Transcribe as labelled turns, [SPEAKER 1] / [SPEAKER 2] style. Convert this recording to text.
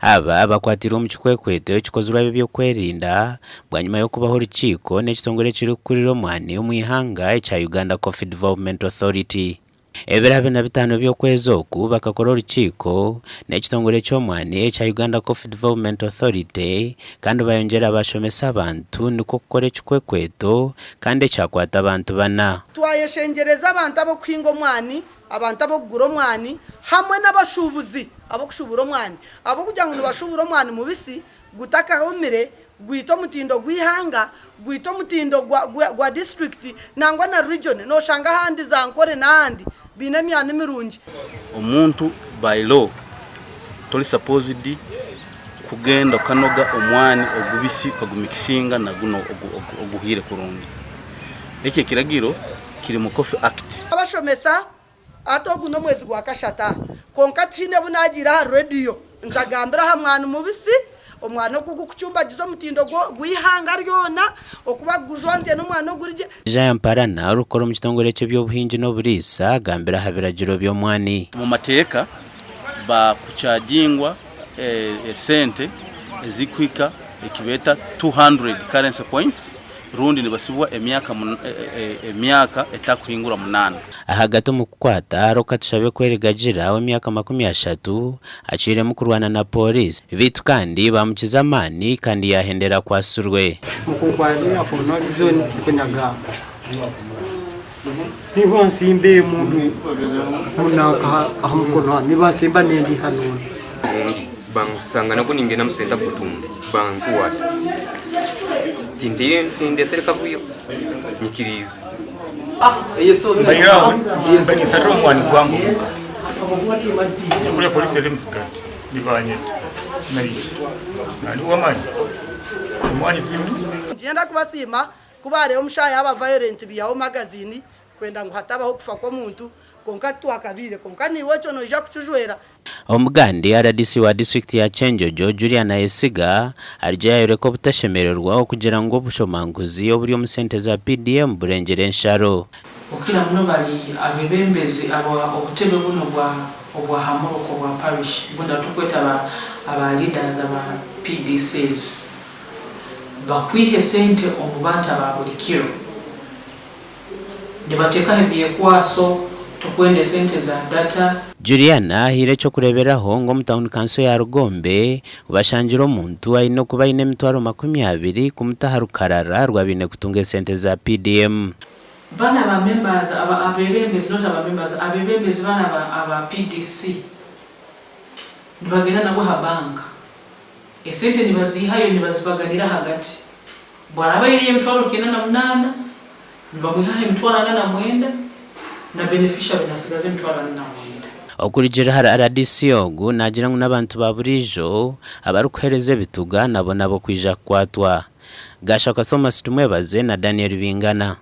[SPEAKER 1] Aba bakwatirwe omu kikwekweto ekikozirwe ab'ebyokwerinda bwanyima y'okubaho orukiiko n'ekitongore ekirikukurira omwani omu ihanga ekya Uganda Coffee Development Authority. Ebiro 25 by'okwezi oku bakakora orukiiko n'ekitongore ky'omwani ekya Uganda Coffee Development Authority kandi bayongyera bashomesa abantu nikwo kukora ekikwekweto kandi ekyakwata abantu bana.
[SPEAKER 2] Twayeshengyereza abantu ab'okuhinga omwani Abantu ab'okugura omwani hamwe n'abashuubuzi ab'okushuubura omwani ahabw'okugira ngu nibashuubura omwani mubisi gutakahomire gwita omutindo gw'eihanga, gwita omutindo gwa disiturikiti nangwa na region. Noshanga ahandi za Nkore n'ahandi baine emyani mirungi.
[SPEAKER 3] Omuntu by law tori supposed kugenda okanoga omwani ogubisi okagumikisinga na guno oguhiire kurungi. Eki ekiragiro kiri mu Coffee Act.
[SPEAKER 2] Abashomesa ati ogu n'omwezi gwa kashata kwonka tihaine obu naagiire aha rediyo ntagambire aha mwani mubisi, omwani ogu ogukucumbagiza omutindo gw'eihanga ryona okuba gujwanzya n'omwani oguri gye.
[SPEAKER 1] Isaiah Mparana orikukora omu kitongore ky'eby'obuhingi n'oburiisa agambire aha biragiro by'omwani.
[SPEAKER 3] Omu mateeka bakukyagingwa esente ezikuhika ekibeeta 200 currency points rundi nibasibwa emyaka emyaka etakuhingura munaana.
[SPEAKER 1] Ahagati omu kukwata hariho Katushabe Kwerigagira ow'emyaka 30 acwiremu kurwana na Pooriisi beitu kandi baamukiza amaani kandi yaahendera akwatsirwe.
[SPEAKER 4] Mukunkwalira for no reason kunyaga nibansimba emundu munanka aha mukono aha nibansimba nendi hanu.
[SPEAKER 5] Obundi bansanga nabwo ningenda omu senta kutunda bankwata tindetsire kavuyo nyikiriize.
[SPEAKER 6] Mbaire aho ninsharira omwani gwange omuka kuriya polisi eri omusigati nibanyeta naija nandi wamanya omwani simingi.
[SPEAKER 2] Niinyenda kubasiima ku baareeba omushaho yaaba violent baihaho magazine kwenda ngu hatabaho okufa kw'omuntu kwonka titwakabiire kwonka naiwe ekyo noija kukijwera.
[SPEAKER 1] Omugandi rdc wa disiturikiti ya Kyenjojo, Julian Ayesiga arigye yayoreka obutashemererwa okugira ngu obushomankuzi oburi omu sente za PDM burengyire ensharo.
[SPEAKER 7] Okukira muno bari abebembezi aba obutebe buno bwa obwa ha muruka obwa parish bundi abu tukweta aba aba leaders aba PDCs bakwiha esente omu bantu aba buri kiro. Nibateekaho ebyekwaso, tukwenda esente za data.
[SPEAKER 1] Juliana ahaire eky'okureeberaho ngu omu tauni kanso ya Rugombe bashangire omuntu aine okuba aine emitwaro 20 kumuta aha rukarara rw'abaine kutunga esente za PDM.
[SPEAKER 7] Banu aba members aba abebembezi not aba members abebembezi banu aba aba PDC nibagenda nabo aha bank esente nibazihayo nibazibaganira ahagati. Bwaraaba eri emitwaro 98, nibamwihaho emitwaro 49, na beneficiary nasigaza emitwaro 49.
[SPEAKER 1] Okurugiirira ahari rdc ogu naagira ngu n'abantu ba buriijo abarikuheereza ebituga nabo n'ab'okwija kukwatwa. Gashakwa Thomas Tumwebaze na Daniel Bingana.